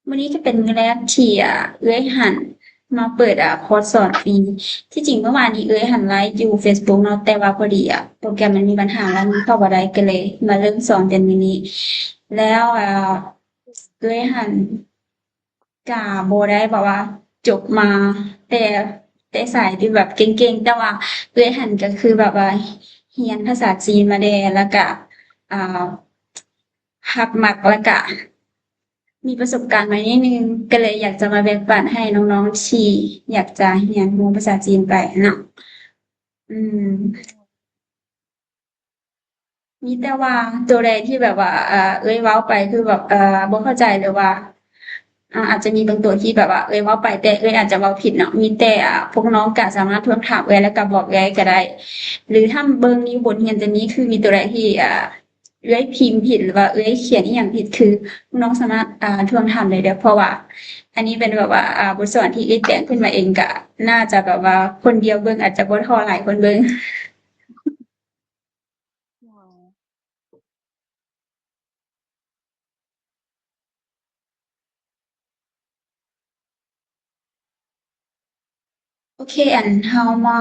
ມື້ນີ້ກໍເປັນມື້ແລກທີ່ ອາ ເອື້ອຍຫັນມາເປີດ ອາ ຄອດສອນຟຣີ. ທີ່ຈິງເມື່ອວານນີ້ເອື້ອຍຫັນໄລຟ໌ຢູ່ເຟສບຸກເນາະ, ແຕ່ວ່າພໍດີ ອາ ໂປຣແກຣມມັນມີບັນຫາ ແລ້ວມັນເຂົ້າບໍ່ໄດ້ ກໍເລີຍມາເລີ່ມສອນແຕ່ມື້ນີ້. ແລ້ວ ອາ ເອື້ອຍຫັນ ກະບໍ່ໄດ້ແບບວ່າຈົບມາແຕ່ ແຕ່ສາຍທີ່ແບບເກັ່ງໆ, ແຕ່ວ່າເອື້ອຍຫັນກໍຄືແບບວ່າຮຽນພາສາຈີນມາແດ່ ແລ້ວກະ ອາ ຮັກມັກ ແລ້ວກະມີປະສົບການມາໜ້ອຍໜຶ່ງ, ກໍເລີຍຢາກຈະມາແບ່ງປັນໃຫ້ນ້ອງໆທີ່ຢາກຈະຮຽນຮູ້ພາສາຈີນໄປເນາະ. ອືມ. ມີແຕ່ວ່າຕົວໃດທີ່ແບບວ່າ ເອີ ເອື້ອຍເວົ້າໄປຄືແບບ ເອີ ບໍ່ເຂົ້າໃຈ ຫຼືວ່າ ອາ ອາດຈະມີບາງຕົວທີ່ແບບວ່າເອື້ອຍເວົ້າໄປ ແຕ່ເອື້ອຍອາດຈະເວົ້າຜິດເນາະ, ມີແຕ່ ອາ ພວກນ້ອງກະສາມາດທວງຖາມເອື້ອຍ ແລ້ວກະບອກເອື້ອຍກະໄດ້ ຫຼືຖ້າເບິ່ງຢູ່ບົດຮຽນຕົວນີ້ ຄືມີຕົວໃດທີ່ ອາ ເອື້ອຍພິມຜິດ ຫຼືວ່າເອື້ອຍຂຽນອີ່ຫຍັງຜິດ ຄືນ້ອງສາມາດ ອາ ທວງຖາມໄດ້ເດີ້ ເພາະວ່າອັນນີ້ເປັນແບບວ່າ ອາ ບົດສອນທີ່ເອື້ອຍແຕ່ງຂຶ້ນມາເອງ ກະໜ້າຈະແບບວ່າຄົນດຽວເບິ່ງ ອາດຈະບໍ່ພໍຫຼາຍຄົນເບິ່ງ. ໂອເຄ ອັນເຮົາມາ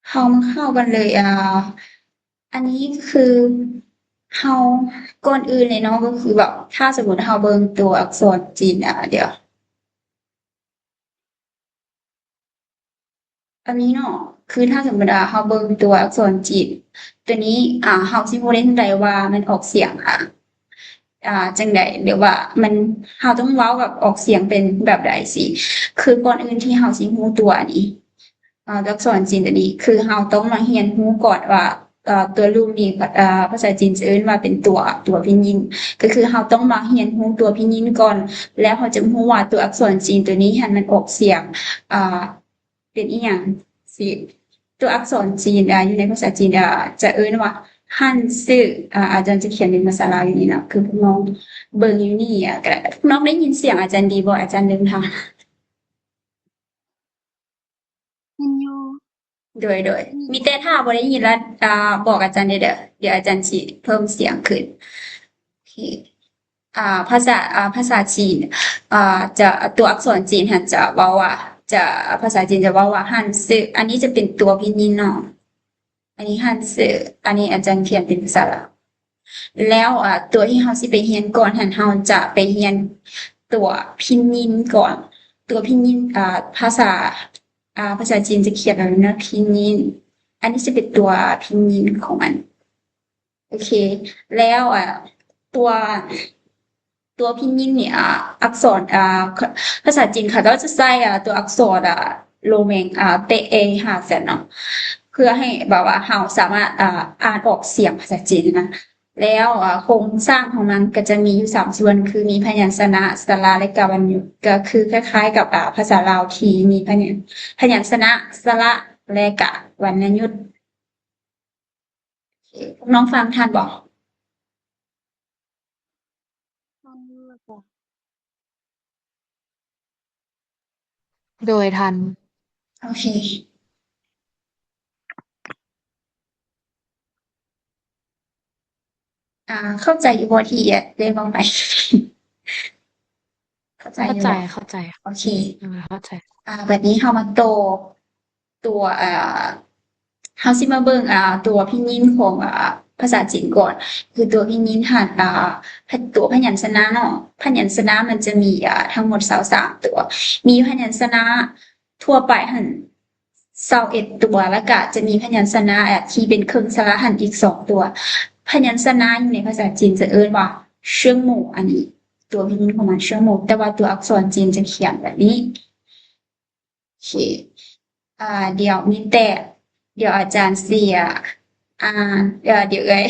ເຮົາມາເຂົ້າກັນເລີຍ. ອາ ອັນນີ້ຄືເຮົາ ກ່ອນອື່ນເລີຍເນາະ ກໍຄືແບບ ຖ້າສົມມຸດເຮົາເບິ່ງຕົວອັກສອນຈີນ ອາ ດຽວ ອັນນີ້ເນາະ ຄືຖ້າສົມມຸດວ່າເຮົາເບິ່ງຕົວອັກສອນຈີນຕົວນີ້ ອາ ເຮົາຊິຮູ້ໄດ້ຈັ່ງໃດວ່າມັນອອກສຽງ ອາ ອາ ຈັ່ງໃດ ຫຼືວ່າມັນ ເຮົາຕ້ອງເວົ້າແບບອອກສຽງເປັນແບບໃດຊີ້. ຄືກ່ອນອື່ນທີ່ເຮົາຊິຮູ້ຕົວນີ້ ອາ ອັກສອນຈີນຕົວນີ້ ຄືເຮົາຕ້ອງມາຮຽນຮູ້ກ່ອນວ່າ ເອີ ຕົວລູກນີ້ ພາ ອາ ພາສາຈີນຈະເອີ້ນວ່າເປັນຕົວ ຕົວພິນຍິນ ກໍຄືເຮົາຕ້ອງມາຮຽນຮູ້ຕົວພິນຍິນກ່ອນ ແລ້ວເຮົາຈະຮູ້ວ່າຕົວອັກສອນຈີນຕົວນີ້ຫັ້ນມັນອອກສຽງ ອາ ເປັນອີ່ຫຍັງຊີ້. ຕົວອັກສອນຈີນ ອາ ຢູ່ໃນພາສາຈີນ ອາ ຈະເອີ້ນວ່າ 汉字 ອາ ອາຈານຈະຂຽນເປັນພາສາລາວຢູ່ນີ້ເນາະ ຄືພວກນ້ອງເບິ່ງຢູ່ນີ້ ອາ ກໍໄດ້. ພວກນ້ອງໄດ້ຍິນສຽງອາຈານດີບໍ່? ອາຈານເລີ່ມຖາມ. ຍິນຢູ່. ໂດຍ ໂດຍ ອືມ ມີແຕ່ຖ້າບໍ່ໄດ້ຍິນລະ ອາ ບອກອາຈານເດີ້ ດຽວອາຈານຊິເພີ່ມສຽງຂຶ້ນ. ໂອເຄ ອາ ພາສາ ອາ ພາສາຈີນ ອາ ຈະ ຕົວອັກສອນຈີນຫັ້ນຈະເວົ້າວ່າ ຈະ ພາສາຈີນຈະເວົ້າວ່າ 汉字 ອັນນີ້ຈະເປັນຕົວພິນຍິນເນາະ. ອັນນີ້ 汉字 ອັນນີ້ອາຈານຂຽນເປັນພາສາລາວ. ແລ້ວ ອາ ຕົວທີ່ເຮົາຊິໄປຮຽນກ່ອນຫັ້ນ ເຮົາຈະໄປຮຽນຕົວພິນຍິນກ່ອນ. ຕົວພິນຍິນ ອາ ພາສາ ອາ ພາສາຈີນຈະຂຽນວ່າ 拼音 ອັນນີ້ຈະເປັນຕົວພິນຍິນຂອງມັນ. ໂອເຄ ແລ້ວ ອາ ຕົວ ຕົວພິນຍິນນີ້ ອາ ອັກສອນ ອາ ພາສາຈີນເຂົາເຈົ້າຈະໃຊ້ ອາ ຕົວອັກສອນ ອາ ໂຣແມນ ອາ ແປະ ເອ ຫາແຊດເນາະ ເພື່ອໃຫ້ແບບວ່າເຮົາສາມາດ ອາ ອ່ານອອກສຽງພາສາຈີນນະ. ແລ້ວ ອາ ໂຄງສ້າງຂອງມັນກໍຈະມີຢູ່ສາມສ່ວນ ຄືມີພະຍັນຊະນະ, ສະຫຼະ ແລະກະວັນຍຸດ ກໍຄືຄ້າຍໆກັບ ອາ ພາສາລາວທີ່ມີພະຍັນ ພະຍັນຊະນະ, ສະຫຼະ ແລະກະວັນນະຍຸດ. ໂອເຄ ພວກນ້ອງຟັງທັນບໍ່? ທັນຢູ່ເຈົ້າ. ໂດຍ ທັນ. ໂອເຄ ອາ ເຂົ້າໃຈຢູ່ບໍ່ທີ່ເອື້ອຍເວົ້າໄປ? ເຂົ້າໃຈຢູ່ບໍ່? ເຂົ້າໃຈ ເຂົ້າໃຈ. ໂອເຄ ອາ ເຂົ້າໃຈ. ອາ ບັດນີ້ເຮົາມາຕໍ່ ຕົວ ອາ ເຮົາຊິມາເບິ່ງ ອາ ຕົວພິນຍິນຂອງ ອາ ພາສາຈີນກ່ອນ. ຄືຕົວພິນຍິນຫັ້ນ ອາ ຕົວພະຍັນຊະນະເນາະ, ພະຍັນຊະນະມັນຈະມີ ອາ ທັງໝົດຊາວສາມຕົວ. ມີພະຍັນຊະນະທົ່ວໄປຫັ້ນຊາວເອັດຕົວ, ແລ້ວກະຈະມີພະຍັນຊະນະ ອາ ທີ່ເປັນເຄິ່ງສະຫຼະຫັ້ນອີກສອງຕົວ. ພະຍັນຊະນະຢູ່ໃນພາສາຈີນຈະເອີ້ນວ່າ 字母 ອັນນີ້ ຕົວພິນຍິນຂອງມັນ 字母 ແຕ່ວ່າຕົວອັກສອນຈີນຈະຂຽນແບບນີ້. ໂອເຄ ອາ ດຽວມີແຕ່ ດຽວອາຈານຊິ ອາ ອ່ານ ເອີ ດຽວເອື້ອຍ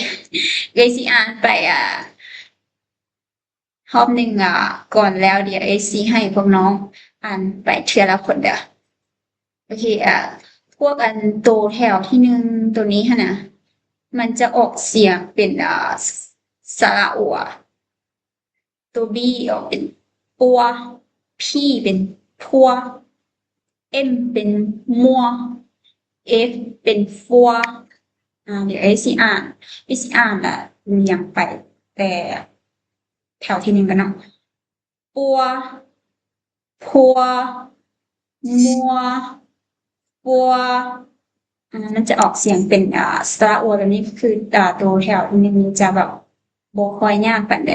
ເອື້ອຍຊິອ່ານໄປ ອາ ຮອບໜຶ່ງ ອາ ກ່ອນ ແລ້ວດຽວເອື້ອຍຊິໃຫ້ພວກນ້ອງອ່ານໄປເທື່ອລະຄົນເດີ້. ໂອເຄ ອາ ພວກອັນໂຕແຖວທີໜຶ່ງໂຕນີ້ຫັ້ນນະ ມັນຈະອອກສຽງເປັນ ອາ ສະຫຼະ ໂອ ໂຕ B ອອກເປັນ ປົວ, P ເປັນ ພົວ, M ເປັນ ມົວ, F ເປັນ ຟວ. ອາ ດຽວເອື້ອຍຊິອ່ານ ເອື້ອຍຊິອ່ານລະລຽງໄປ. ແຕ່ແຖວທີໜຶ່ງກ່ອນເນາະ. ປົວ ພົວ ມົວ ປົວ ອາ ມັນຈະອອກສຽງເປັນ ອາ ສະຫຼະໂອແບບນີ້ ຄື ອາ ໂຕແຖວທີໜຶ່ງຈະແບບບໍ່ຄ່ອຍຍາກປານໃດ.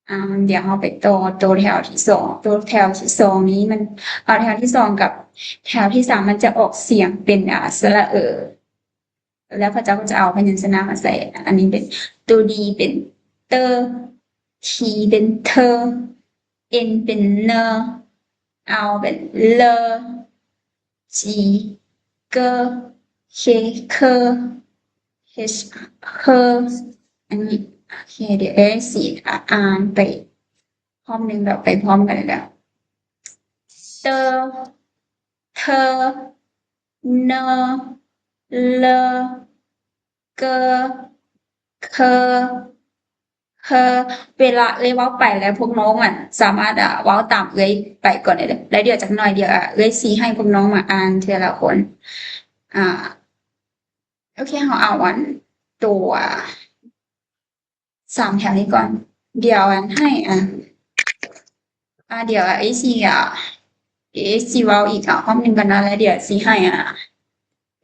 ອາ ດຽວເຮົາໄປຕໍ່ໂຕແຖວທີສອງ. ໂຕແຖວທີສອງນີ້ມັນ ອາ ແຖວທີສອງກັບແຖວທີສາມມັນຈະອອກສຽງເປັນ ອາ ສະຫຼະເອີ ແລ້ວເຂົາເຈົ້າກໍຈະເອົາພະຍັນຊະນະມາໃສ່. ອັນນີ້ເປັນ ໂຕດີເປັນເຕີ ທີເປັນເທີ ເອັນເປັນເນີ ເອົາເປັນເລີ ຈີ ເກີ ເຄ ເຄີ ເຮດ ເຮີ ອັນນີ້. ໂອເຄ ດຽວເອີຊິອ່ານໄປພ້ອມໜຶ່ງ ແບບໄປພ້ອມກັນເລີຍເດີ. ເຕີ ເທີ ເນີ ເລີ ເກີ ເຄີ ເຮີ. ເວລາເອື້ອຍເວົ້າໄປແລ້ວ ພວກນ້ອງ ອັນ ສາມາດ ອາ ເວົ້າຕາມເອື້ອຍໄປກ່ອນໄດ້ເດີ ແລ້ວດຽວຈັກໜ່ອຍດຽວ ອາ ເອື້ອຍຊິໃຫ້ພວກນ້ອງມາອ່ານເທື່ອລະຄົນ. ອາ ໂອເຄ ເຮົາເອົາ ອັນ ໂຕ ສາມແຖວນີ້ກ່ອນ. ດຽວ ອັນ ໃຫ້ ອາ ອາ ດຽວ ອາ ເອື້ອຍຊິ ອາ ເອື້ອຍຊິເວົ້າອີກ ອາ ຮອບໜຶ່ງກ່ອນເນາະ ແລ້ວດຽວຊິໃຫ້ ອາ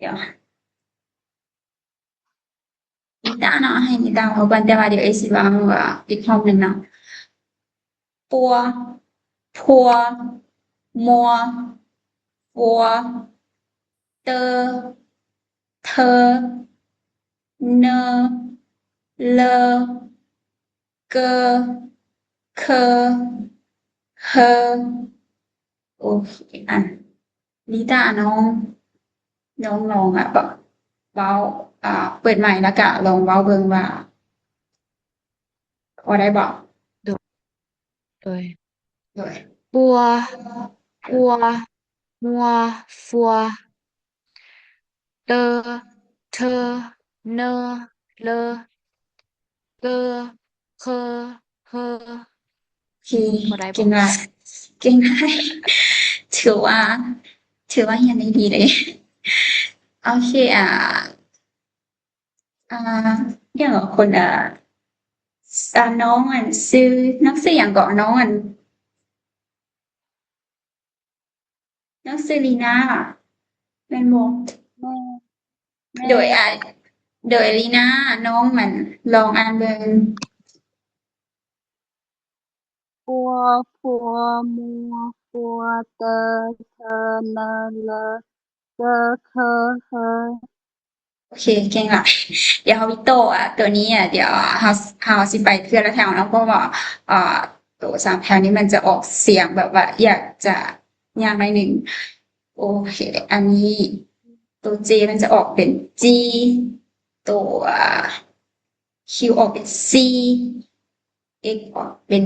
ດຽວ ນິຕາເນາະ ໃຫ້ນິຕາເວົ້າກ່ອນ ແຕ່ວ່າດຽວເອື້ອຍຊິເວົ້າ ເອີ ອີກຮອບໜຶ່ງເນາະ. ປົວ ພົວ ມົວ ປົວ ເຕີ ເທີ ເນີ ເລີ ເກີ ເຄີ ເຮີ. ໂອເຄ ອັນ ລິຕາ ນ້ອງ ນ້ອງລອງ ອາ ເວົ້າ ອາ ເປີດໄມ ແລ້ວກະລອງເວົ້າເບິ່ງວ່າພໍໄດ້ບໍ່? ໂດຍ ໂດຍ ໂດຍ. ປົວ ປົວ ມົວ ປົວ ເຕີ ເທີ ເນີ ເລີ ເກີ ເຄີ ເຮີ. ໂອເຄ ບໍ່ໄດ້ບໍ່? ເກັ່ງຫຼາຍ ເກັ່ງຫຼາຍ ຖືວ່າ ຖືວ່າຮຽນໄດ້ດີເລີຍ. ໂອເຄ ອາ ອາ ຫຍັງ ຄົນ ອາ ອາ ນ້ອງ ອັນ ຊື່ ນ້ອງຊື່ຫຍັງເກາະ? ນ້ອງ ອັນ ນ້ອງຊື່ລີນາ ແມ່ນບໍ່? ແມ່ນ ແມ່ນ. ໂດຍ ອາ ໂດຍລີນາ ນ້ອງ ອັນ ລອງອ່ານເບິ່ງ. ປົວ ພົວ ມົວ ປົວ ເຕີ ເທີ ເນີ ເລີ ເກີ ເຄີ ເຮີ. ໂອເຄ ເກັ່ງຫຼາຍ. ດຽວເຮົາໄປຕໍ່ ອາ ໂຕນີ້ ອາ ດຽວເຮົາ ເຮົາຊິໄປເທື່ອລະແຖວເນາະ ເພາະວ່າ ອາ ໂຕສາມແຖວນີ້ມັນຈະອອກສຽງແບບວ່າຢາກຈະຍາກໜ້ອຍໜຶ່ງ. ໂອເຄ ອັນນີ້ໂຕເຈມັນຈະອອກເປັນຈີ ໂຕ ອາ ຄິວອອກເປັນຊີ ເອັກອອກເປັນ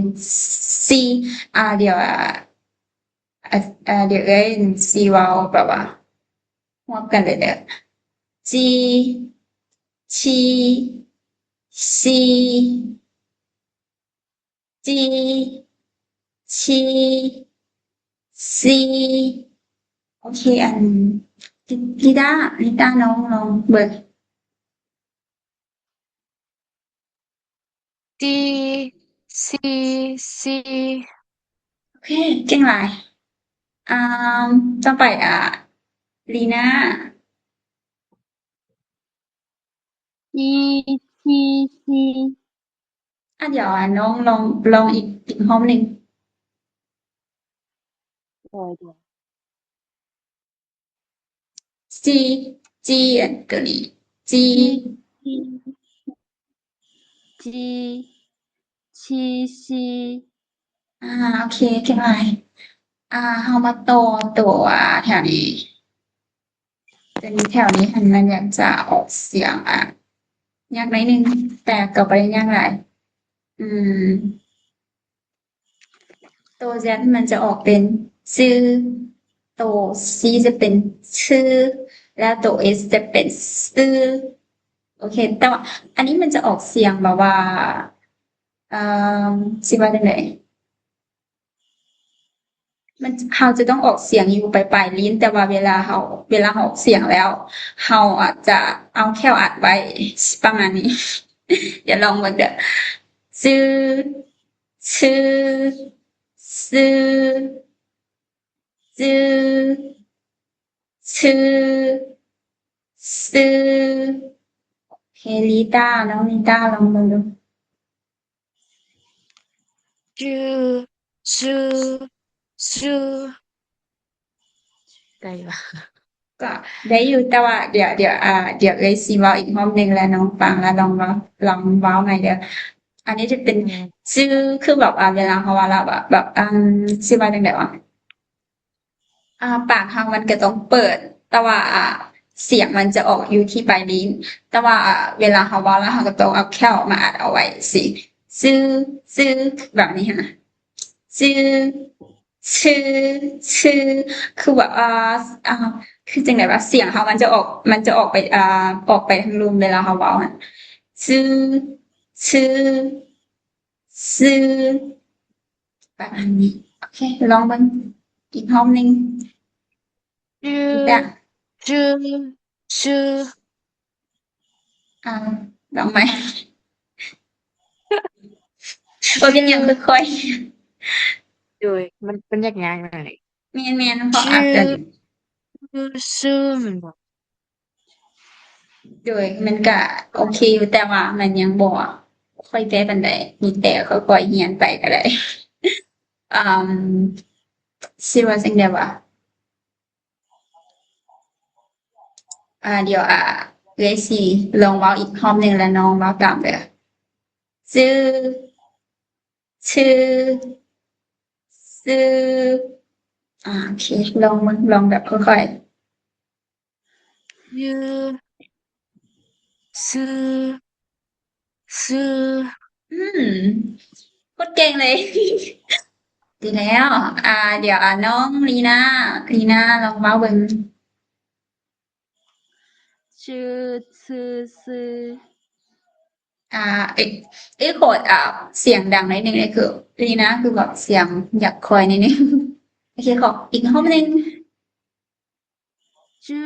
ຊີ. ອາ ດຽວ ອາ ອາ ອາ ດຽວເອື້ອຍຊິເວົ້າແບບວ່າຮວມກັນເລີຍເດີ ຈີ ຊີ ຊີ ຈີ ຊີ ຊີ. ໂອເຄ ອັນ ລິຕາ ລິຕາ ນ້ອງລອງເບິ່ງ. ຕີ ຊີ ຊີ. ໂອເຄ ເກັ່ງຫຼາຍ. ອາ ຕໍ່ໄປ ອາ ລີນາ. ອີ ທີ ທີ. ອາ ດຽວ ອາ ນ້ອງລອງ ລອງອີກ ອີກຮອບໜຶ່ງ. ໂດຍ ໂດຍ. ຊີ ຈີ ອັນ ໂຕນີ້ ຈີ ຈີ ຊີ ຊີ. ອາ ໂອເຄ ເກັ່ງຫຼາຍ. ອາ ເຮົາມາຕໍ່ໂຕ ອາ ແຖວນີ້. ໂຕນີ້ ແຖວນີ້ຫັ້ນ ມັນຢາກຈະອອກສຽງ ອາ ຍາກໜ້ອຍໜຶ່ງ ແຕ່ກໍບໍ່ໄດ້ຍາກຫຼາຍ. ອືມ ໂຕແຊັດມັນຈະອອກເປັນຊື ໂຕຊີຈະເປັນຊື ແລ້ວໂຕເອັສຈະເປັນຊື. ໂອເຄ ແຕ່ວ່າອັນນີ້ມັນຈະອອກສຽງແບບວ່າ ເອີ ຊິວ່າຈັ່ງໃດ? ມັນ ເຮົາຈະຕ້ອງອອກສຽງຢູ່ປາຍໆ ລີ້ນ ແຕ່ວ່າເວລາເຮົາ ເວລາເຮົາອອກສຽງແລ້ວ ເຮົາອາດຈະເອົາແຂ້ວອັດໄວ້ ປະມານນີ້. ດຽວລອງເບິ່ງເດີ. ຈື່ ຊື່ ຊື່ ຈື່ ຊື່ ຊື່. ໂອເຄ ລີຕາ ນ້ອງລີຕາລອງເບິ່ງດູ. ຈື່ ຊື່ ຊື່ ໄດ້ວະ? ກໍໄດ້ຢູ່ ແຕ່ວ່າດຽວ ດຽວ ອ່າ ດຽວເອື້ອຍຊິເວົ້າອີກຮອບໜຶ່ງ ແລ້ວນ້ອງຟັງ ແລ້ວລອງເວົ້າ ລອງເວົ້າໃໝ່ເດີ. ອັນນີ້ຈະເປັນ ອືມ ຈື່ ຄືແບບວ່າເວລາເຮົາເວົ້າແລ້ວແບບ ແບບ ອ່າ ຊິວ່າຈັ່ງໃດວະ? ອ່າ ປາກເຮົາມັນກໍຕ້ອງເປີດ ແຕ່ວ່າ ອ່າ ສຽງມັນຈະອອກຢູ່ທີ່ປາຍລີ້ນ ແຕ່ວ່າ ອ່າ ເວລາເຮົາເວົ້າແລ້ວ ເຮົາກໍຕ້ອງເອົາແຂ້ວມາອັດເອົາໄວ້ຊີ້ ຈື່ ຈື່ ແບບນີ້ຫັ້ນນະ ຈື່ ຊື່ ຊື່ ຄືແບບ ອ່າ ອ່າ ຄືຈັ່ງໃດວະ ສຽງເຮົາມັນຈະອອກ ມັນຈະອອກໄປ ອ່າ ອອກໄປທາງລຸ່ມເວລາເຮົາເວົ້າຫັ້ນ ຈື່ ຊື່ ຊື່ ປະມານນີ້. ໂອເຄ ລອງເບິ່ງອີກຮອບໜຶ່ງ. ຈື່ ອີກລະ ຈື່ ຊື່ ອ່າ ລອງໃໝ່. ບໍ່ເປັນຫຍັງ ຄ່ອຍໆ. ໂດຍ ມັນ ມັນຍາກໆ ນັ້ນແຫຼະ. ແມ່ນໆ ເພາະ ຊື່ ອາດຈະ ຊື່ ຊື່ ແມ່ນບໍ່? ໂດຍ ມັນກະໂອເຄຢູ່ ແຕ່ວ່າມັນຍັງບໍ່ຄ່ອຍແປປານໃດ ມີແຕ່ຄ່ອຍໆ ຮຽນໄປກໍໄດ້. ອາ ຊິວ່າຈັ່ງໃດວະ? ອາ ດຽວ ອາ ເອື້ອຍຊິລອງເວົ້າອີກຮອບໜຶ່ງ ແລ້ວນ້ອງເວົ້າຕາມເດີ. ຈື່ ຊື່ ຊື່ ອາ ໂອເຄ ລອງເບິ່ງ ລອງແບບຄ່ອຍໆ. ຈື່ ຊື່ ຊື່ ອືມ ໂຄດເກັ່ງເລີຍ. ດີແລ້ວ ອາ ດຽວ ອາ ນ້ອງລີນາ ລີນາລອງເວົ້າເບິ່ງ. ຈື່ ຊື່ ຊື່ ອາ ເອ ເອ ຂໍ ອາ ສຽງດັງໜ້ອຍໜຶ່ງເດີ ຄືລີນາຄືແບບສຽງຢາກຄ່ອຍໜ້ອຍໜຶ່ງ. ໂອເຄ ຂໍອີກຮອບໜຶ່ງ. ຈື່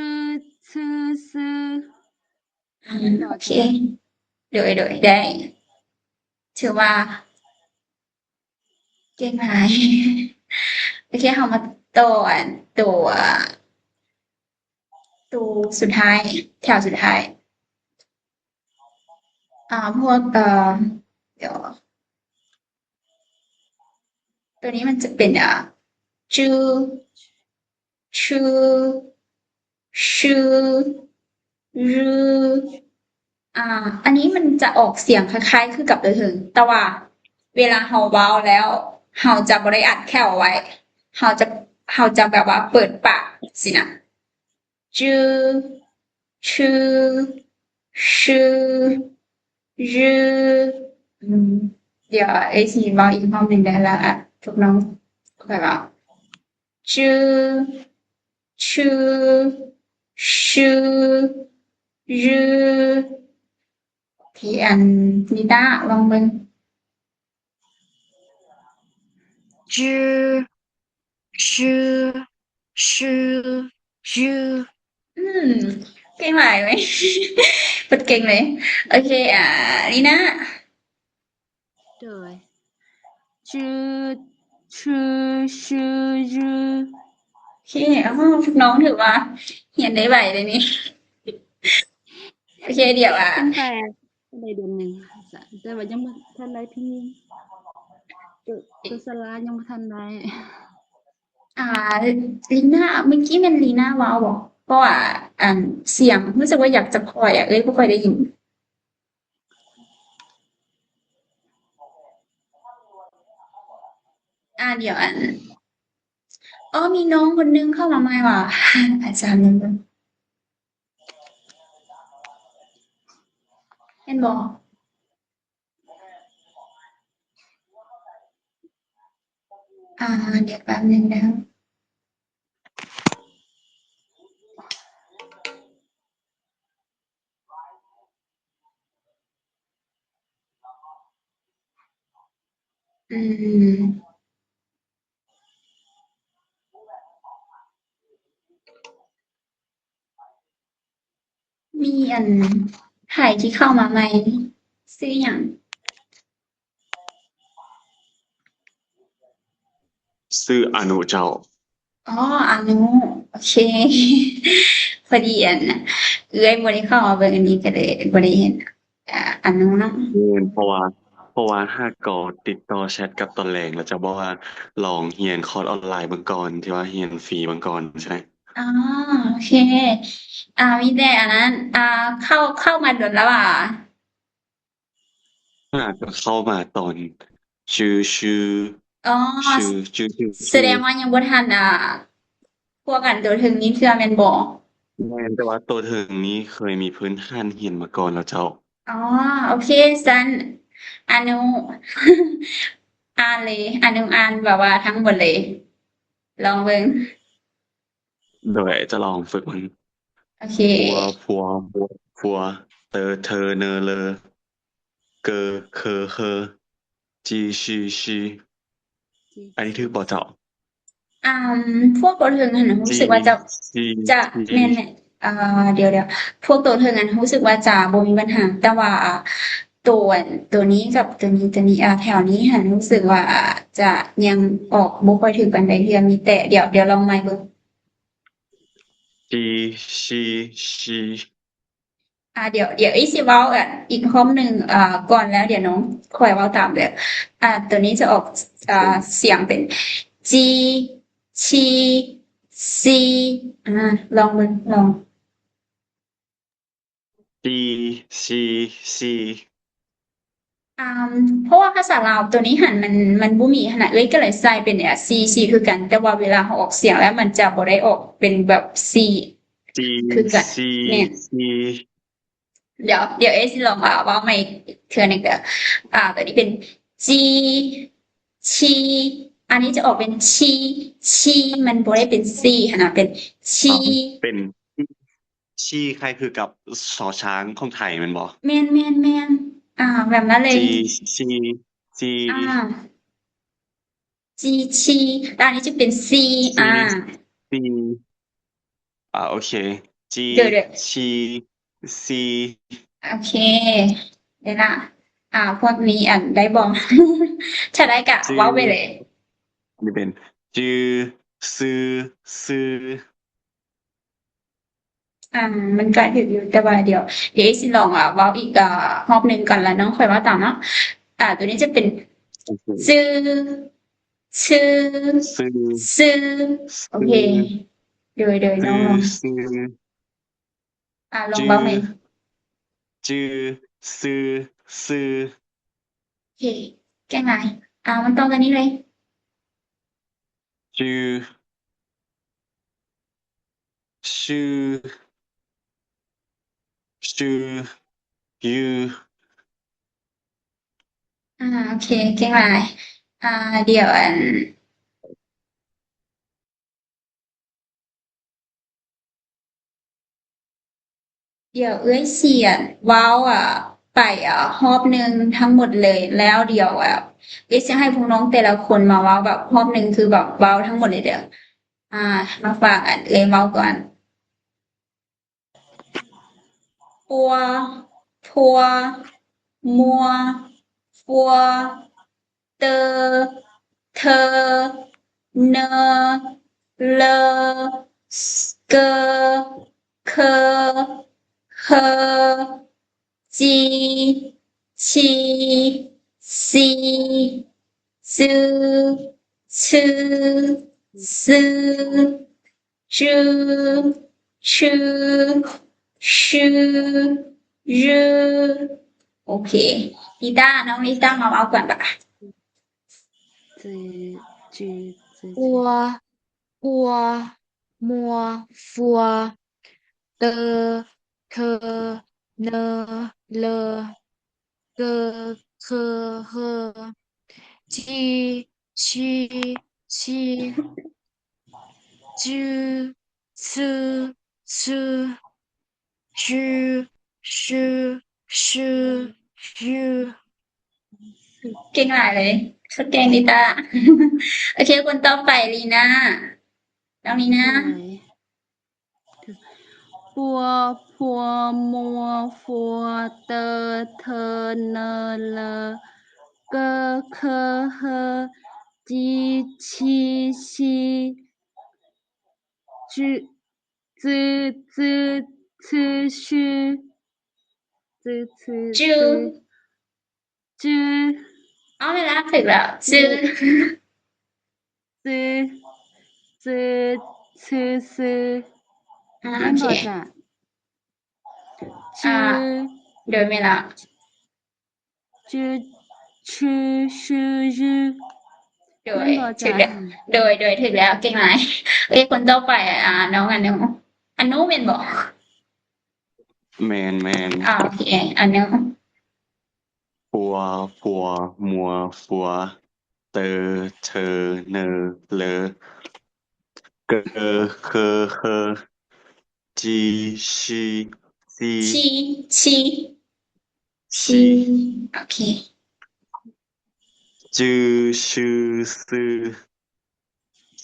ຊື່ ຊື່ ອືມ ໂອເຄ ໂດຍ ໂດຍ ໄດ້ ຖືວ່າເກັ່ງຫຼາຍ. ໂອເຄ ເຮົາມາຕໍ່ອັນຕົວ ຕົວສຸດທ້າຍ ແຖວສຸດທ້າຍ ອາ ພວກ ເອີ ດຽວ ຕົວນີ້ມັນຈະເປັນ ອາ ຈື່ ຊື່ ຊື່ ຈື່ ອາ ອັນນີ້ມັນຈະອອກສຽງຄ້າຍໆຄືກັບໂຕເທິງ ແຕ່ວ່າເວລາເຮົາເວົ້າແລ້ວ ເຮົາຈະບໍ່ໄດ້ອັດແຂ້ວໄວ້ ເຮົາຈະ ເຮົາຈະແບບວ່າເປີດປາກຊີ້ນະ. ຈື່ ຊື່ ຊື່ ຈື່ ອືມ ດຽວເອື້ອຍຊິເວົ້າອີກຮອບໜຶ່ງເດີ ແລ້ວ ອາ ພວກນ້ອງຄ່ອຍເວົ້າ. ຈື່ ຊື່ ຊື່ ຈື່ ໂອເຄ ອັນ ນິຕາ ລອງເບິ່ງ. ຈື່ ຊື່ ຊື່ ຈື່ ອືມ ເກັ່ງຫຼາຍເວີຍ ໂຄດເກັ່ງເລີຍ. ໂອເຄ ອາ ລີນາ. ໂດຍ ຈື່ ຊື່ ຊື່ ຈື່ ໂອເຄ ອ້າວ ນ້ອງຖືວ່າຮຽນໄດ້ໄວເດນີ້. ໂອເຄ ດຽວ ອາ ຕັ້ງແຕ່ໄດ້ເດືອນໜຶ່ງ ແຕ່ວ່າຍັງບໍ່ທັນໄດ້ພິມ ໂຕ ໂຕສະລາຍັງບໍ່ທັນໄດ້. ອາ ລີນາ ເມື່ອກີ້ແມ່ນລີນາເວົ້າບໍ່? ເພາະວ່າ ອັນ ສຽງຮູ້ສຶກວ່າຢາກຈະຄ່ອຍອະ ເອີຍ ບໍ່ຄ່ອຍໄດ້ຍິນ. ອາ ດຽວ ອັນ ອໍ ມີນ້ອງຄົນໜຶ່ງເຂົ້າມາໃໝ່ວ່າ ອາຈານ ເຫັນບໍ່? ອາ ດຽວແປັບໜຶ່ງເດີ. ອືມ ມີອັນ ໃຜທີ່ເຂົ້າມາໃໝ່ ຊື່ຫຍັງ? ຊື່ອານຸເຈົ້າ. ອໍ ອານຸ ໂອເຄ. ພໍດີອັນ ເອື້ອຍບໍ່ໄດ້ເຂົ້າມາເບິ່ງ ອັນນີ້ກໍເລີຍບໍ່ໄດ້ເຫັນ ອາ ອານຸເນາະ. ແມ່ນ ເພາະວ່າ ເພາະວ່າຫາກໍຕິດຕໍ່ແຊັດກັບຕອນແລງ ແລ້ວເຈົ້າບອກວ່າລອງຮຽນຄອດອອນລາຍເບິ່ງກ່ອນ ທີ່ວ່າຮຽນຟຣີເບິ່ງກ່ອນໃຊ່ໄໝ? ອໍ ໂອເຄ. ອາ ມີແຕ່ອັນນັ້ນ ອາ ເຂົ້າ ເຂົ້າມາດົນແລ້ວຫວາ? ຫາກໍເຂົ້າມາຕອນຈື່ຊື່ ອໍ ຊື່ ຈື່ຊື່ ສະແດງວ່າຍັງບໍ່ທັນ ອາ ພວກອັນໂຕເທິງນີ້ເທື່ອແມ່ນບໍ່? ແມ່ນ ແຕ່ວ່າໂຕເທິງນີ້ເຄີຍມີພື້ນຖານຮຽນມາກ່ອນແລ້ວເຈົ້າ. ອໍ ໂອເຄ ຊັ້ນອານຸ ອ່ານເລີຍ ອານຸອ່ານແບບວ່າທັງໝົດເລີຍ ລອງເບິ່ງ. ໂດຍ ຈະລອງຝຶກເບິ່ງ. ໂອເຄ ພົວ ພົວ ບົວ ພົວ ເຕີ ເທີ ເນີ ເລີ ເກີ ເຄີ ເຮີ ຈີ ຊີ ຊີ. ອັນນີ້ຖືກບໍ່ເຈົ້າ? ອາ ພວກຕົວເທິງຫັ້ນ ຮູ້ສຶກວ່າຈະ ຈະ ແມ່ນໆ ອາ ດຽວໆ ພວກຕົວເທິງຫັ້ນ ຮູ້ສຶກວ່າຈະບໍ່ມີບັນຫາ ແຕ່ວ່າ ອາ ຕົວ ຕົວນີ້ກັບຕົວນີ້ ຕົວນີ້ ອາ ແຖວນີ້ຫັ້ນ ຮູ້ສຶກວ່າ ອາ ຈະຍັງອອກບໍ່ຄ່ອຍຖືກປານໃດເທື່ອ ມີແຕ່ ດຽວ ດຽວລອງໃໝ່ເບິ່ງ. ຈີ ຊີ ຊີ. ອາ ດຽວ ດຽວເອື້ອຍຊິເວົ້າ ອາ ອີກຮອບໜຶ່ງ ອາ ກ່ອນ ແລ້ວດຽວນ້ອງຄ່ອຍເວົ້າຕາມເດີ. ອາ ໂຕນີ້ຈະອອກ ອາ ສຽງເປັນ ຈີ ຊີ ຊີ. ອາ ລອງເບິ່ງ ລອງ. ຈີ ຊີ ຊີ. ອາ ເພາະວ່າພາສາລາວໂຕນີ້ຫັ້ນ ມັນ ມັນບໍ່ມີຫັ້ນນະ ເອື້ອຍກໍເລີຍໃສ່ເປັນ ອາ ຊີ ຊີ ຄືກັນ ແຕ່ວ່າເວລາເຮົາອອກສຽງແລ້ວ ມັນຈະບໍ່ໄດ້ອອກເປັນແບບ ຊີ ຈີ ຄືກັນ ຊີ ແມ່ນ ຊີ. ດຽວ ດຽວເອື້ອຍຊິລອງ ອາ ເວົ້າໃໝ່ເທື່ອໜຶ່ງເດີ. ອາ ໂຕນີ້ເປັນ ຈີ ຊີ ອັນນີ້ຈະອອກເປັນ ຊີ ຊີ ມັນບໍ່ໄດ້ເປັນ ຊີ ຫັ້ນນະ ເປັນ ຊີ ເປັນ ຊີ ຄ້າຍຄືກັບ ຊ ຊ ຂອງໄທແມ່ນບໍ່? ແມ່ນໆໆ ອາ ແບບນັ້ນເລີຍ ຈີ ຊີ ຊີ ອາ ຈີ ຊີ ແລ້ວອັນນີ້ຈະເປັນ ຊີ ຊີ ອາ ຊີ ອາ ໂອເຄ ຈີ ຊີ ຊີ. ໂອເຄ ເດລະ ອາ ພວກນີ້ ອັນ ໄດ້ບໍ່? ຖ້າໄດ້ກະເວົ້າໄປເລີຍ. ອັນນີ້ເປັນ ຈື່ ຊື່ ຊື່. ອາ ມັນກະຖືກຢູ່ ແຕ່ວ່າດຽວ ດຽວເອື້ອຍຊິລອງ ອາ ເວົ້າອີກ ອາ ຮອບໜຶ່ງກ່ອນ ແລ້ວນ້ອງຄ່ອຍເວົ້າຕາມເນາະ. ອາ ໂຕນີ້ຈະເປັນ ໂອເຄ ຈື່ ຊື່ ຊື່ ຊື່ ຊື່. ໂອເຄ ໂດຍ ໂດຍ ນ້ອງລອງ ຈື່ ຊື່ ອາ ລອງເວົ້າໃໝ່ ຈື່ ຊື່ ຊື່. ໂອເຄ ເກັ່ງຫຼາຍ. ອາ ມັນຕໍ່ກັນນີ້ເລີຍ ຈື່ ຊື່ ຊື່ ຢູ. ອາ ໂອເຄ ເກັ່ງຫຼາຍ. ອາ ດຽວ ອັນ ດຽວເອື້ອຍຊິ ອັນ ເວົ້າ ອາ ໄປ ອາ ຮອບໜຶ່ງທັງໝົດເລີຍ ແລ້ວດຽວ ອາ ເອື້ອຍຊິໃຫ້ພວກນ້ອງແຕ່ລະຄົນມາເວົ້າແບບຮອບໜຶ່ງ ຄືແບບເວົ້າທັງໝົດເລີຍເດີ. ອາ ມາຟັງ ອັນ ເອື້ອຍເວົ້າກ່ອນ. ປົວ ພົວ ມົວ ຟວ ເຕີ ເທີ ເນີ ເລີ ເກີ ເຄີ ເຮີ ຈີ ຊີ ຊີ ຈື່ ຊື່ ຊື່ ຈື່ ຊື່ ຊື່ ຢູ. ໂອເຄ ລິຕາ ນ້ອງລິຕາມາເວົ້າກ່ອນບາດ. ຈື່ ຈື່ ຈື່ ປົວ ປົວ ມົວ ຟວ ເຕີ ເທີ ເນີ ເລີ ເກີ ເຄີ ເຮີ ຈີ ຊີ ຊີ ຈື່ ຊື່ ຊື່ ຢູ ຊື່ ຊື່ ຢູ. ເກັ່ງຫຼາຍເລີຍ ສຸດເກັ່ງລິຕາ. ໂອເຄ ຄົນຕໍ່ໄປລີນາ ນ້ອງລີນາ. ໂດຍ. ปัว พัว มัว ฟัว เตอ เธอ เนอ เลอ เกอ เคอ เฮอ จี ชี ชี จือ จือ จือ ชื่อ ชื่อ จือ ชื่อ จือ จือ ເອົາແມ່ນລະ ຖືກແລ້ວ ຈື່ ຈື່ ຈື່ ຊື່ ຊື່ ຊື່ ອາ ໂອເຄ ແມ່ນບໍ່ຈະ? ອ່າ ຊື່ ໂດຍ ແມ່ນລະ ຈື່ ຊື່ ຊື່ ຊື່ ຍື ໂດຍ ແມ່ນບໍ່ຈະ? ຖືກແລ້ວ ໂດຍ ໂດຍ ຖືກແລ້ວ ເກັ່ງຫຼາຍ. ໂອເຄ ຄົນຕໍ່ໄປ ອ່າ ນ້ອງອານຸ ອານຸແມ່ນບໍ່? ແມ່ນ ແມ່ນ ອ່າ ໂອເຄ ອານຸ ປົວ ພົວ ມົວ ຟວ ເຕີ ເທີ ເນີ ເລີ ເກີ ເຄີ ເຮີ ຈີ ຊີ ຊີ ຊີ ຊີ ຊີ ໂອເຄ ຈື່ ຊື່ ຊື່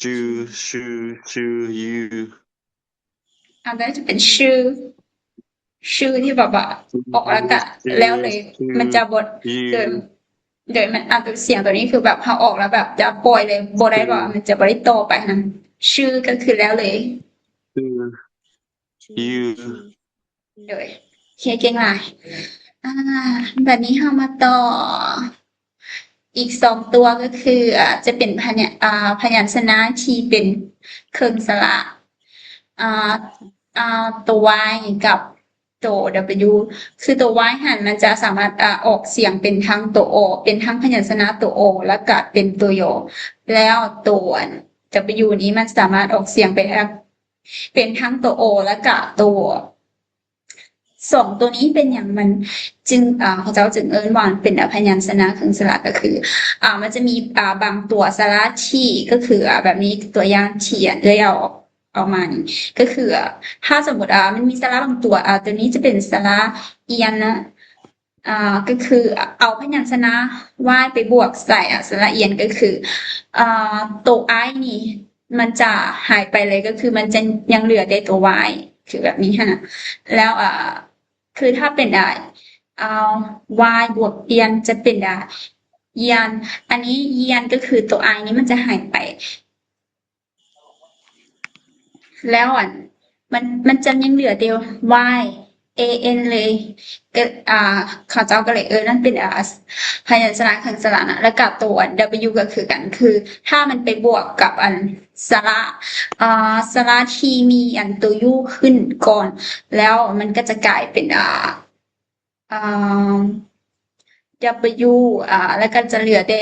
ຈື່ ຊື່ ຊື່ ຍື ອາ ກໍຈະເປັນ ຊື່ ຊື່ ທີ່ແບບວ່າອອກແລ້ວກະແລ້ວເລີຍ ມັນຈະບໍ່ ໂດຍ ໂດຍ ມັນອາດ ສຽງໂຕນີ້ຄືແບບເຮົາອອກແລ້ວແບບຈະປ່ອຍເລີຍບໍ່ໄດ້ ແບບວ່າມັນຈະບໍ່ໄດ້ຕໍ່ໄປຫັ້ນນະ ຊື່ ກໍຄືແລ້ວເລີຍ ຍື ໂດຍ ໂອເຄ ເກັ່ງຫຼາຍ ອາ ບັດນີ້ເຮົາມາຕໍ່ ອີກສອງຕົວກໍຄື ອາ ຈະເປັນພະຍາ ອາ ພະຍັນຊະນະທີ່ເປັນເຄິ່ງສະຫຼະ ອາ ອາ ຕົວ Y ກັບຕົວ W ຄືຕົວ Y ຫັ້ນມັນຈະສາມາດ ອາ ອອກສຽງເປັນທັງຕົວ O ເປັນທັງພະຍັນຊະນະຕົວ O ແລ້ວກະເປັນຕົວ Y ແລ້ວຕົວ W ນີ້ມັນສາມາດອອກສຽງໄປທັງ ເປັນທັງຕົວ O ແລ້ວກະຕົວ ສອງຕົວນີ້ເປັນຫຍັງມັນຈຶ່ງ ເຂົາເຈົ້າຈຶ່ງເອີ້ນວ່າເປັນພະຍັນຊະນະເຄິ່ງສະຫຼະ ກໍຄື ອາ ມັນຈະມີ ອາ ບາງຕົວສະຫຼະທີ່ ກໍຄື ອາ ແບບນີ້ ຕົວຢ່າງທີ່ເອື້ອຍເອົາ ເອົາມານີ້ ກໍຄື ອາ ຖ້າສົມມຸດ ອາ ມັນມີສະຫຼະບາງຕົວ ອາ ຕົວນີ້ຈະເປັນສະຫຼະອຽນເນາະ ອາ ກໍຄືເອົາພະຍັນຊະນະ Y ໄປບວກໃສ່ ອາ ສະຫຼະອຽນ ກໍຄື ອາ ຕົວ I ນີ້ ມັນຈະຫາຍໄປເລີຍ ກໍຄືມັນຈະຍັງເຫຼືອແຕ່ຕົວ Y ຄືແບບນີ້ຫັ້ນນະ ແລ້ວ ອາ ຄືຖ້າເປັນ ອາ Y ບວກອຽນ ຈະເປັນ ອາ ຢຽນ ອັນນີ້ຢຽນ ກໍຄືຕົວ I ນີ້ມັນຈະຫາຍໄປ ແລ້ວອັນ ມັນ ມັນຈະຍັງເຫຼືອແຕ່ Y A N ເລີຍ ກໍ ອາ ເຂົາເຈົ້າກໍເລີຍເອີ້ນມັນເປັນ ອາ ພະຍັນຊະນະເຄິ່ງສະຫຼະນະ ແລ້ວກໍຕົວ W ກໍຄືກັນ ຄືຖ້າມັນໄປບວກກັບອັນສະຫຼະ ອາ ສະຫຼະທີ່ມີອັນຕົວ U ຂຶ້ນກ່ອນ ແລ້ວມັນກໍຈະກາຍເປັນ ອາ ອາ W ອາ ແລ້ວກໍຈະເຫຼືອແຕ່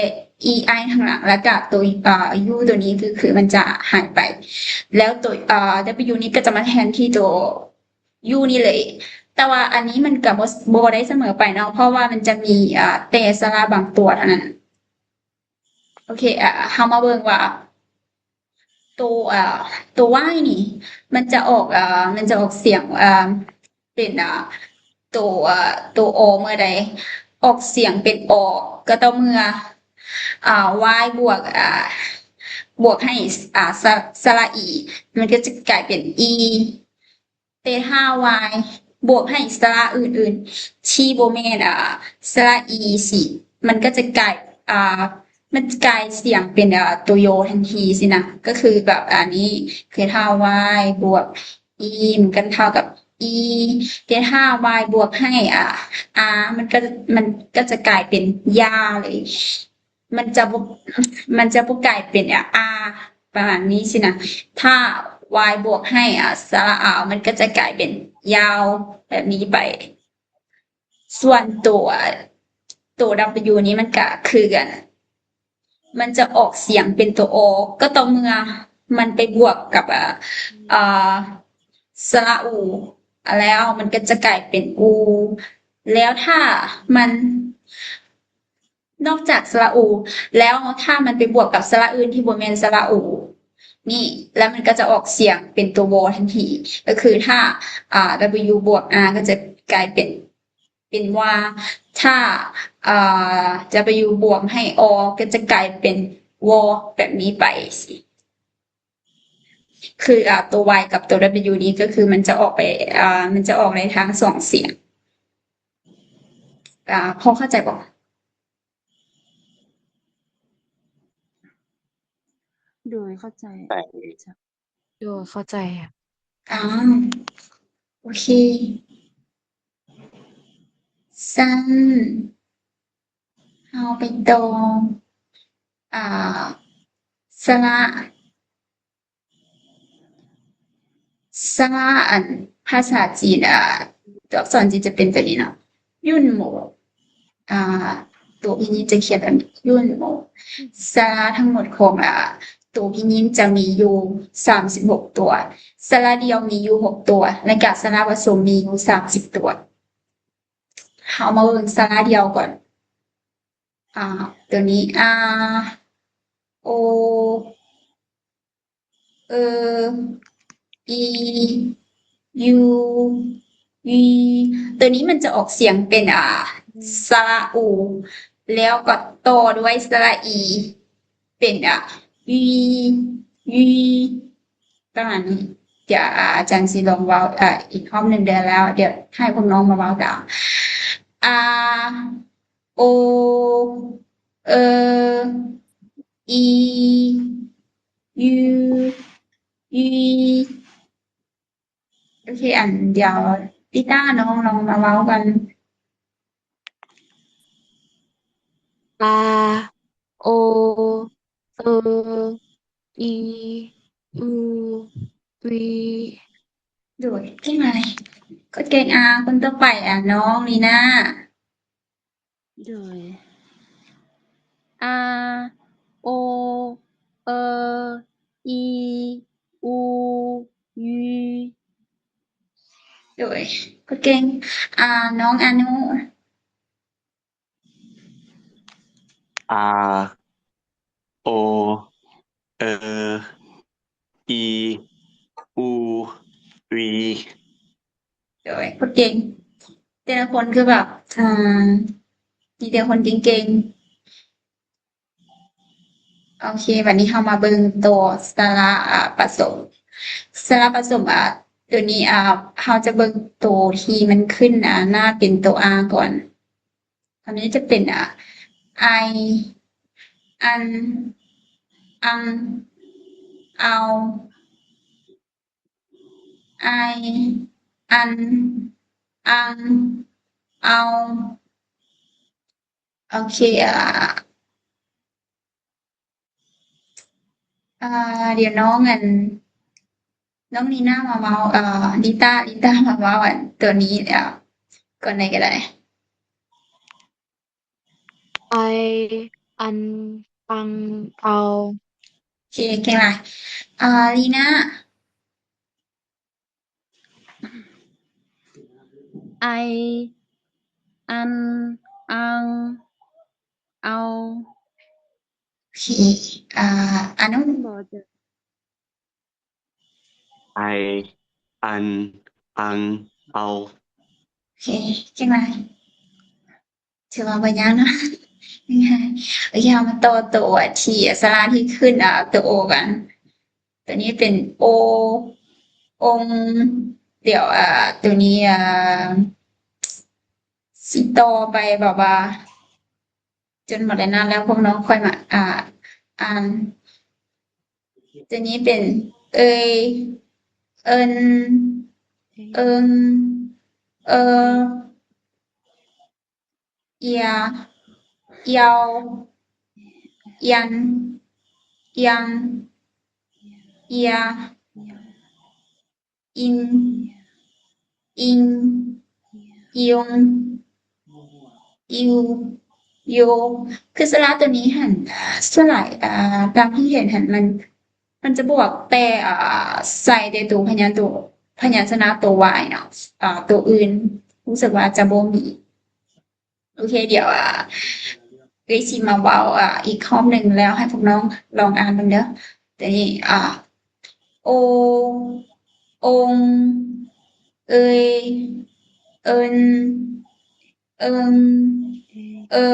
E I ທາງຫຼັງ ແລ້ວກໍຕົວ ອາ U ຕົວນີ້ຄື ຄືມັນຈະຫາຍໄປ ແລ້ວຕົວ ອາ W ນີ້ກໍຈະມາແທນທີ່ຕົວ U ນີ້ເລີຍ ແຕ່ວ່າອັນນີ້ມັນກໍບໍ່ ບໍ່ໄດ້ສະເໝີໄປເນາະ ເພາະວ່າມັນຈະມີ ອາ ແຕ່ສະຫຼະບາງຕົວເທົ່ານັ້ນ. ໂອເຄ ອາ ເຮົາມາເບິ່ງວ່າ ໂຕ ອາ ໂຕ Y ນີ້ ມັນຈະອອກ ອາ ມັນຈະອອກສຽງ ອາ ເປັນ ອາ ໂຕ ອາ ໂຕ O ເມື່ອໃດ ອອກສຽງເປັນ O ກໍຕໍ່ເມື່ອ ອາ Y ບວກ ອາ ບວກໃຫ້ ອາ ສະ ສະຫຼະ E ມັນກໍຈະກາຍເປັນ E ແຕ່ຖ້າ Y ບວກໃຫ້ສະຫຼະອື່ນໆ ທີ່ບໍ່ແມ່ນ ອາ ສະຫຼະ E ຊີ້ ມັນກໍຈະກາຍ ອາ ມັນຈະກາຍສຽງເປັນ ອາ ຕົວ Y ທັນທີຊີ້ນະ ກໍຄືແບບອັນນີ້ ຄືຖ້າ Y ບວກ E ມັນກໍເທົ່າກັບ E ແຕ່ຖ້າ Y ບວກໃຫ້ ອາ R ມັນກໍ ມັນກໍຈະກາຍເປັນຢາເລີຍ ມັນຈະບໍ່ ມັນຈະບໍ່ກາຍເປັນ R ປະມານນີ້ຊີ້ນະ ຖ້າ Y ບວກໃຫ້ ອາ ສະຫຼະ R ມັນກໍຈະກາຍເປັນຢາວແບບນີ້ໄປ ສ່ວນຕົວ ຕົວ W ນີ້ມັນກະຄືກັນ ມັນຈະອອກສຽງເປັນຕົວ O ກໍຕໍ່ເມື່ອມັນໄປບວກກັບ ອາ ອາ ສະຫຼະ U ແລ້ວມັນກໍຈະກາຍເປັນ U ແລ້ວຖ້າມັນ ນອກຈາກສະຫຼະອູແລ້ວ ຖ້າມັນໄປບວກກັບສະຫຼະອື່ນທີ່ບໍ່ແມ່ນສະຫຼະອູນີ້ ແລ້ວມັນກໍຈະອອກສຽງເປັນຕົວ ວ ທັນທີ. ກໍຄືຖ້າ ອາ W ບວກ R ກໍຈະກາຍເປັນ ເປັນ ວ ຖ້າ ອາ W ບວກໃຫ້ O ກໍຈະກາຍເປັນ ວ ແບບນີ້ໄປ. ໂອເຄ ຄື ອາ ຕົວ Y ກັບຕົວ W ນີ້ ກໍຄືມັນຈະອອກໄປ ອາ ມັນຈະອອກໃນທາງສອງສຽງ. ອາ ພໍເຂົ້າໃຈບໍ່? ໂດຍ ເຂົ້າໃຈ. ໂດຍ ເຂົ້າໃຈ. ອາ ໂອເຄ ຊັ້ນເຮົາໄປຕໍ່ ອາ ສະຫຼະ ສະຫຼະ ອັນ ພາສາຈີນ ອາ ຕົວອັກສອນຈີນຈະເປັນຕົວນີ້ເນາະ ຫຍຸນໂມ ອາ ຕົວພິນຍິນຈະຂຽນແບບນີ້ ຫຍຸນໂມ. ສະຫຼະທັງໝົດຂອງ ອາ ຕົວພິນຍິນຈະມີຢູ່ສາມສິບຫົກຕົວ, ສະຫຼະດຽວມີຢູ່ຫົກຕົວ ແລະກະສະຫຼະປະສົມມີຢູ່ສາມສິບຕົວ. ເຮົາມາເບິ່ງສະຫຼະດຽວກ່ອນ. ອາ ຕົວນີ້ ອາ ໂອ ເອີ ອີ ຢູ ວີ ຕົວນີ້ມັນຈະອອກສຽງເປັນ ອາ ສະຫຼະອູ ແລ້ວກໍຕໍ່ດ້ວຍສະຫຼະອີ ເປັນ ອາ ວີ ວີ ປະມານນີ້. ດຽວ ອາ ອາຈານຊິລອງເວົ້າ ອາ ອີກຮອບໜຶ່ງເດີ ແລ້ວດຽວໃຫ້ພວກນ້ອງມາເວົ້າຕາມ. ອາ ໂອ ເອີ ອີ ຢູ ວີ ໂອເຄ ອັນດຽວ ລິຕ້າ ນ້ອງລອງມາເວົ້າກັນ. ອາ ໂອ ເອີ ອີ ອູ ວີ ໂດຍ ເກັ່ງຫຼາຍ ຄົນເກັ່ງ. ອາ ຄົນຕໍ່ໄປ ອາ ນ້ອງລີນາ. ໂດຍ ອາ ໂອ ເອີ ອີ ອູ ຢູ ໂດຍ ຄົນເກັ່ງ. ອາ ນ້ອງອານຸ. ອາ ໂອ ເອີ ອີ ອູ ວີ ໂດຍ ຄົນເກັ່ງ. ແຕ່ລະຄົນຄືແບບ ອາ ມີແຕ່ຄົນເກັ່ງໆ. ໂອເຄ ບັດນີ້ເຮົາມາເບິ່ງໂຕສະຫຼະ ອາ ປະສົມ. ສະຫຼະປະສົມ ອາ ໂຕນີ້ ອາ ເຮົາຈະເບິ່ງໂຕທີ່ມັນຂຶ້ນ ອາ ໜ້າເປັນໂຕ ອາ ກ່ອນ. ອັນນີ້ຈະເປັນ ອາ ໄອ ອັນ ອັງ ເອົາ ໄອ ອັນ ອັງ ເອົາ. ໂອເຄ ອາ ອາ ດຽວນ້ອງ ອັນ ນ້ອງລີນາມາເວົ້າ ເອີ ລິຕ້າ ລິຕ້າມາເວົ້າ ອັນ ໂຕນີ້ ອາ ກ່ອນໄດ້ກໍໄດ້. ໄອ ອັນ ອັງ ເອົາ. ໂອເຄ ເກັ່ງຫຼາຍ. ອາ ລີນາ. ໄອ ອັນ ອັງ ເອົາ. ໂອເຄ ອາ ອານຸ. ໄອ ອັນ ອັງ ເອົາ. ໂອເຄ ເກັ່ງຫຼາຍ. ຖືວ່າບໍ່ຍາກເນາະ ງ່າຍໆ. ໂອເຄ ເຮົາມາຕໍ່ໂຕທີ່ສະຫຼະທີ່ຂຶ້ນ ອາ ໂຕໂອກັນ. ໂຕນີ້ເປັນໂອ ອົງ. ດຽວ ອາ ໂຕນີ້ ອາ ຊິຕໍ່ໄປແບບວ່າ ຈົນໝົດແລ້ວນະ ແລ້ວພວກນ້ອງຄ່ອຍມາ ອາ ອ່ານ. ໂຕນີ້ເປັນເອີຍ ເອິນ ເອີງ ເອີ ເອຍ ເຢາ ຢັນ ຍັງ ເອຍ ອິນ ອິງ ອິງ ອິວ ໂຍ. ຄືສະຫຼະໂຕນີ້ຫັ້ນ ສ່ວນຫຼາຍ ອາ ຕາມທີ່ເຫັນຫັ້ນ ມັນ ມັນຈະບວກແປ ອາ ໃສ່ແຕ່ໂຕພະຍານໂຕ ພະຍັນຊະນະໂຕ Y ເນາະ ອາ ໂຕອື່ນຮູ້ສຶກວ່າຈະບໍ່ມີ. ໂອເຄ ດຽວ ອາ ເອື້ອຍຊິມາເວົ້າ ອາ ອີກຮອບໜຶ່ງ ແລ້ວໃຫ້ພວກນ້ອງລອງອ່ານເບິ່ງເດີ. ໂຕນີ້ ອາ ໂອ ອົງ ເອີຍ ເອິນ ເອິງ ເອີ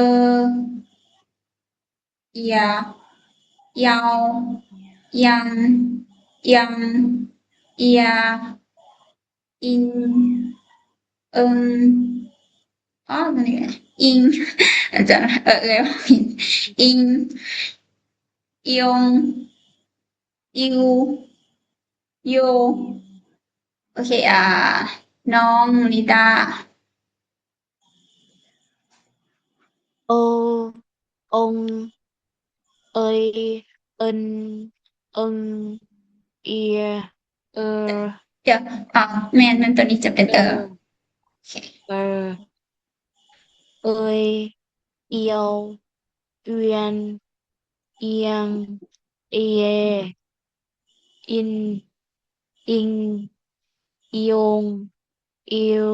ເອຍ ເຢາ ຍັງ ອຽງ ເອຍ ອິງ ເອີງ ອໍ ຕົວນີ້ ອິງ ອາຈານ ເອີ ເອີຍ ອິງ ອີ ອຽງ ອີ ໂຢ ໂອເຄ ອ່າ ນ້ອງລິຕາ ໂອ ອົງ ເອີຍ ເອີນ ເອີງ ເອຍ ເອີ ດຽວ ອ່າ ແມ່ນ ແມ່ນ ຕົວນີ້ຈະເປັນເອີ ເອີ ໂອເຄ ເອີຍ ອຽວ ອຽນ ອຽງ ເອຍ ອິນ ອິງ ອີ ໂຢງ ເອວ